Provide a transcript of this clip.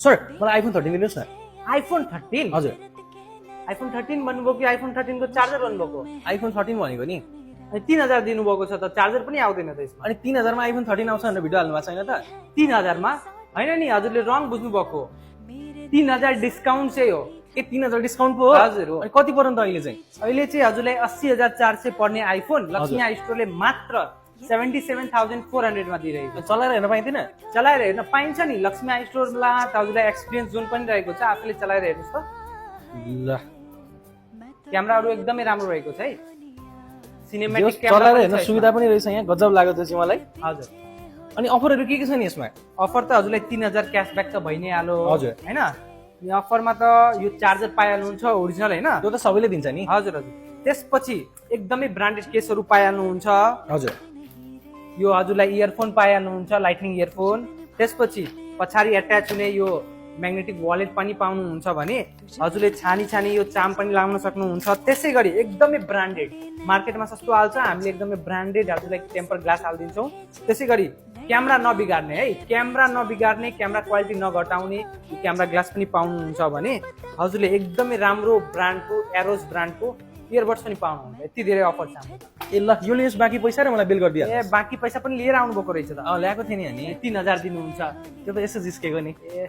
Sir मलाई iPhone 13 दिनुहोस् न आइफोन 13 हजुर आइफोन 13 भन्नुभयो कि आइफोन 13 को चार्जर भन्नुभयो आइफोन 13 भनेको नि अनि 3000 दिनुभएको छ त चार्जर पनि आउँदैन त यसमा अनि 3000 मा आइफोन 13 आउँछ भनेर भिडियो हाल्नु भएको छैन त 3000 मा हैन नि हजुरले रङ बुझ्नु भएको 3000 डिस्काउन्ट चाहिँ हो ए 3000 डिस्काउन्ट पो हो हजुर हो अनि कति पर्यन्त अहिले चाहिँ अहिले चाहिँ हजुरलाई 80400 पर्ने आइफोन लक्ष्मी आई स्टोरले मात्र 77400 मा दिइरहेको छ चलाएर हेर्न पाइँदैन चलाएर हेर्न पाइन्छ नि लक्ष्मी आई स्टोरमा त हजुरलाई एक्सपिरियन्स जोन पनि रहेको छ आफूले चलाएर हेर्नुहोस् त ल क्यामेराहरू एकदमै राम्रो रहेको छ है यो सिनेमेटिक चलाएर क्यामेरा हेर्न सुविधा पनि रहेछ यहाँ गजब लाग्यो त्यो चाहिँ मलाई हजुर अनि अफरहरू के छ नि यसमा अफर त हजुरलाई 3000 क्यासब्याक त भइ नै हाल्यो हजुर। हैन यो अफरमा त यो चार्जर पाइहाल्नुहुन्छ ओरिजिनल हैन त्यो त सबैले दिन्छ नि हजुर हजुर त्यसपछि एकदमै ब्रान्डेड केसहरू पाइहाल्नुहुन्छ हजुर यो हजुरलाई इयरफोन पाइहाल्नुहुन्छ लाइटनिङ इयरफोन त्यसपछि पछाडि एट्याच हुने यो म्याग्नेटिक वालेट पनि पाउनुहुन्छ भने हजुरले छानी छानी यो चाम पनि लाउन सक्नुहुन्छ त्यसै गरी एकदमै ब्रान्डेड मार्केटमा सस्तो हाल्छ हामीले एकदमै ब्रान्डेड हजुरलाई टेम्पर ग्लास हालिदिन्छौँ त्यसै गरी क्यामेरा नबिगार्ने है क्यामेरा नबिगार्ने क्यामेरा क्वालिटी नघटाउने क्यामेरा ग्लास पनि पाउनुहुन्छ भने हजुरले एकदमै राम्रो ब्रान्डको एरोज ब्रान्डको इयरबड्स पनि पाउनुहुन्छ यति धेरै अफर छ ए ल यो लिनुहोस् बाँकी पैसा र मलाई बिल गरिदिया ए बाँकी पैसा पनि लिएर आउनुभएको रहेछ त ल्याएको थिएँ नि अनि 3000 दिनुहुन्छ त्यो त यसो जिस्केको नि ए